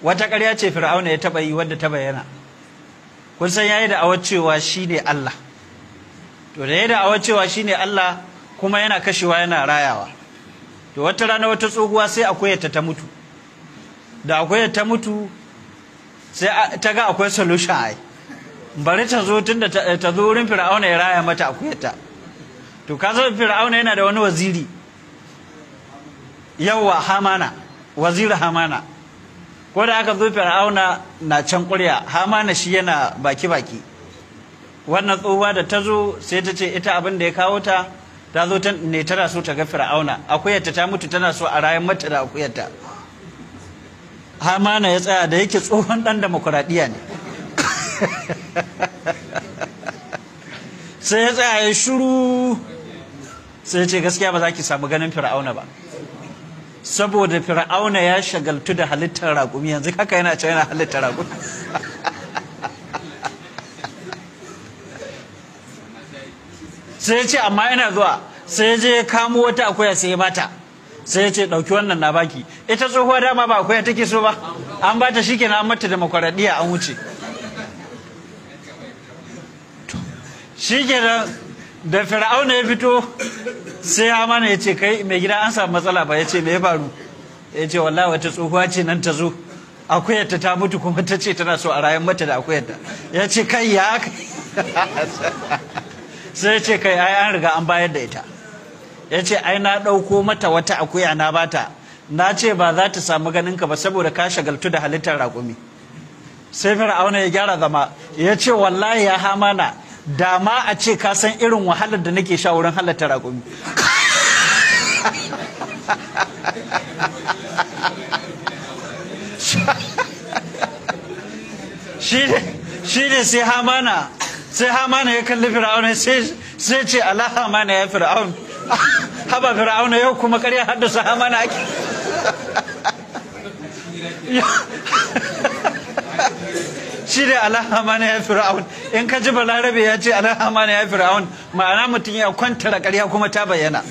Wata ƙarya ce Fir'auna ya taɓa yi wadda ta bayyana. Kun san yayi da awar cewa shine Allah. To da yayi da awar cewa shine Allah kuma yana kashewa yana rayawa. To wata rana wata tsohuwa sai akuyarta ta mutu. Da akuyar ta mutu sai ta ga akwai solution ai. Bari ta zo tunda ta zo wurin Fir'auna ya raya mata akuyarta. To ka san Fir'auna yana da wani waziri. Yawa Hamana, waziri Hamana. Ko da aka zo Fir'auna na can ƙurya, Hamana shi yana baki-baki. Wannan tsohuwa da ta zo sai ta ce ita abin da ya kawo ta, ta zo ne tana so ta ga Fir'auna, akuyarta ta mutu tana so a rayar mata da akuyarta. Hamana ya tsaya da yake tsohon ɗan demokuraɗiyya ne. Sai ya tsaya ya shiru, sai ya ce gaskiya ba za ki samu ganin Fir'auna ba. Saboda Fir'auna ya shagaltu da halittar raƙumi, yanzu haka yana can yana halittar raƙumi. Sai ya ce amma ina zuwa, sai ya je ya kamo wata akuya sai ya bata. Sai ya ce ɗauki wannan na baki. Ita tsohuwa dama ba akuya take so ba, an bata shi kenan, an mata demokuraɗiyya an wuce. Shi kenan da Fir'auna ya fito sai Hamana ya ce kai mai gida an samu matsala ba. Ya ce me ya faru? Ya ce wallahi wata tsohuwa ce nan ta zo, akuyarta ta mutu kuma ta ce tana so a rayar mata da akuyarta. Ya ce kai ya sai ya ce kai ai an riga an bayar da ita. Ya ce ai na ɗauko mata wata akuya na bata, na ce ba za ta samu ganinka ba saboda ka shagaltu da halittar raƙumi. Sai Fir'auna ya gyara zama ya ce wallahi ya Hamana, da ma a ce ka san irin wahalar da nake sha wurin halatta raƙumi. Shi ne sai Hamana, sai Hamana ya kalli Fir'auna sai ce ala Hamana ya Fir'aun, haba Fir'auna yau kuma ƙarya haddasa Hamana ake. Shi ne ala Hamana ya Fir'aun. In ka ji Balarabe ya ce ala Hamana ya Fir'aun, ma'ana mutum ya kwantara ƙarya kuma ta bayyana.